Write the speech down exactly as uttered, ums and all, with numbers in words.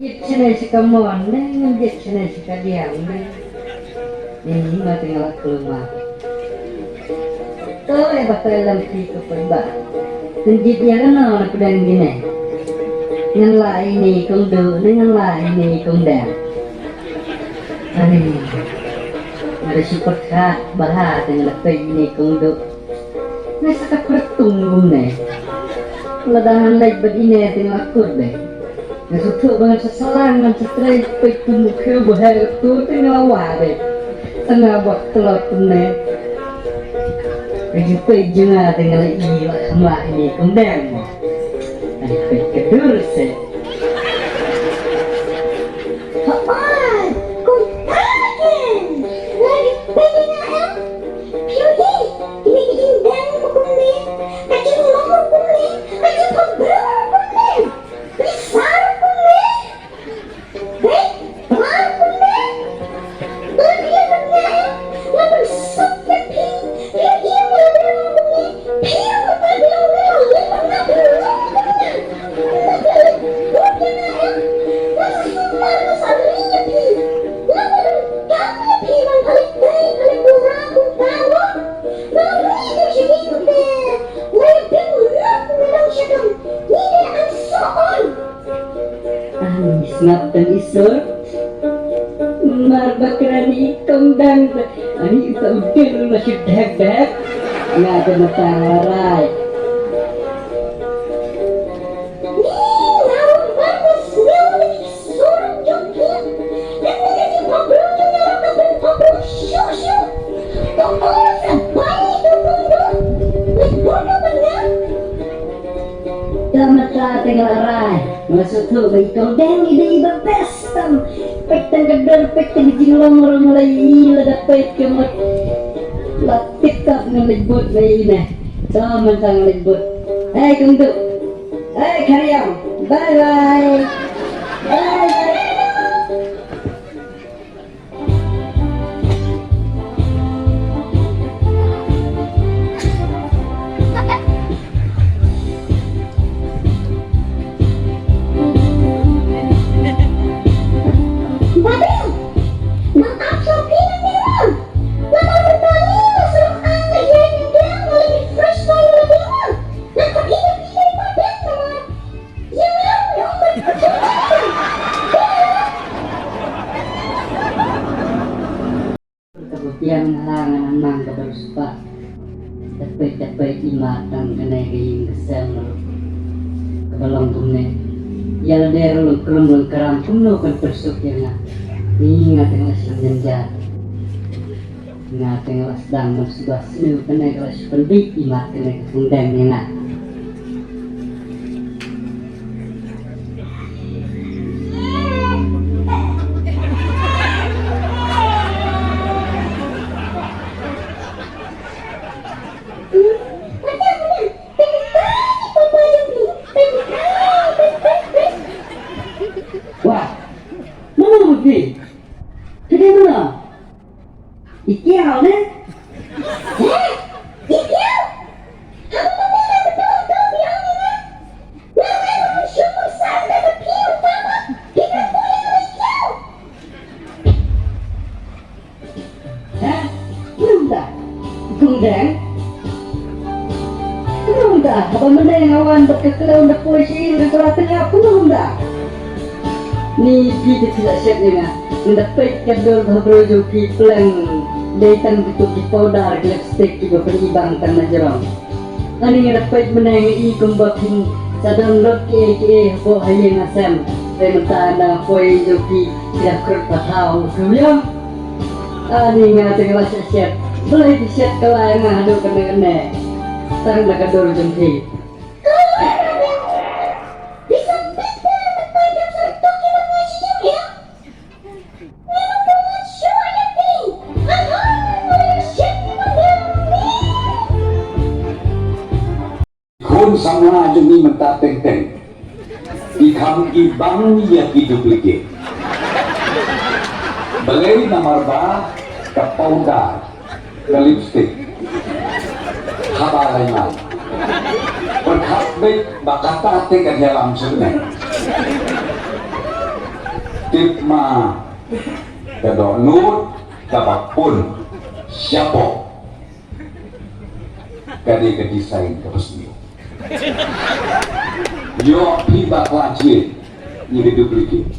Jied shane sha ka mon ne ngan jied shane sha ka diang ne. Ïa ngi ma te nga la kloi ma. To ïa batai lem phi ko paidbah. Ngan jied ïa kano na pdeng kine. Ngan lah ïa ine i kong Duh ne ngan lah ïa ine i kong Dang. Ani. Nga da shu pyrkhat bha te nga la peit ïa ine i kong Duh. Nga sa ka pyrtung kumne. Lada ngan leit bad ine te nga la kut beit. Nga sngewthuh ba ngan sa salang ngan sa trei peit kum u khiew ba heh ka tur te nga la wad beit. Tang nga bad tlot kumne. Ka jingpeit jong nga te nga la ïohi ba kham lah ine i kong Dang mo. Ai peit ka dur se. Hooid, kumta kein. Nga dei peit ïa nga em. Phi ïohi, kine ki jingdeng ba kumne, ka jinglong ba kumne, ka jingpynbriew ba kumne. Phi sar kumne. Peit, sar kumne. Nga dei peit ïa nga em. Nga pynsuk ïa phi. Phi ïohi, nga dei peit ïa nga em. Phi ïohi, nga dei peit ïa nga em. Ai, sngap tang i Sur. Mar ba kren i Kong Dang. Ani uta u dieng u la shu dhek dhek. Nga te mynta nga la rai. Te mynta te nga la rai. Nga sngewthuh ba i Kong Dang i dei i ba best tam. Peit tang ka dur, peit tang ka jinglong ruh nga la ïohi lada peit ka mut. La tip tap ngan leit bud ba ine. To mynta ngan leit bud. Hei Kong Duh. Hei Khariang. Bye bye. Bye bye. Kaba biang ha nga nang mang kaba riewspah. Da peit da peit i mat tang kane ka ïing ka sem ruh kaba long kumne. Ïa lade ruh long krum long kram kumno kan pyrsuk ïa nga. Ni nga teng la sngewjynjar. Nga teng la sdang ban sngewbha sniew kane ka la shu pynbeit i mat kane ka pynbeng ïa nga. Wah, mano phi? Phi dei mano? I Kiaw ne? Heh? I Kiaw? Haba ma me la ka dong dong biang ïa nga. Nga ruh ai ba ngan shu pyrsa ïa ka phi uta ba phi kren bun ïa nga i Kiaw. Heh? Kumno kumta? Kumno kumta? Kumno kumta? Haba mynne nga wan bad ka kdew nda poi sha ïing ka kla tynga kumno kumta? Ni phi te phi la shet ïa nga. Nga da peit ka dur ba ha briew jong phi pleng dei tang kito ki powder ki lipstick kiba pynibang tang na jrong. Ani nga da peit mynne nga i kumba phin sa don lut kiei kiei hapoh ha ïing ha sem. Te mynta na poi jong phi ki da khrut pathaw u khlem ïa. Ani nga te nga la shet shet. Balei phi shet kylla ïa nga haduh kane kane? Tang da ka dur jong phi. Khun samla jong ngi mynta teng teng ki kham ibang ïa ki duplicate. Balei? Namar ba ka powder, ka lipstick, haba lai lai. Pyrkhat beit ba kata te ka ïalam shuh ne. Tip ma ka dohnud kaba pun shapoh. Ka dei ka design kaba sniew. Ïoh phi bakla jingit ïa ka duplicate.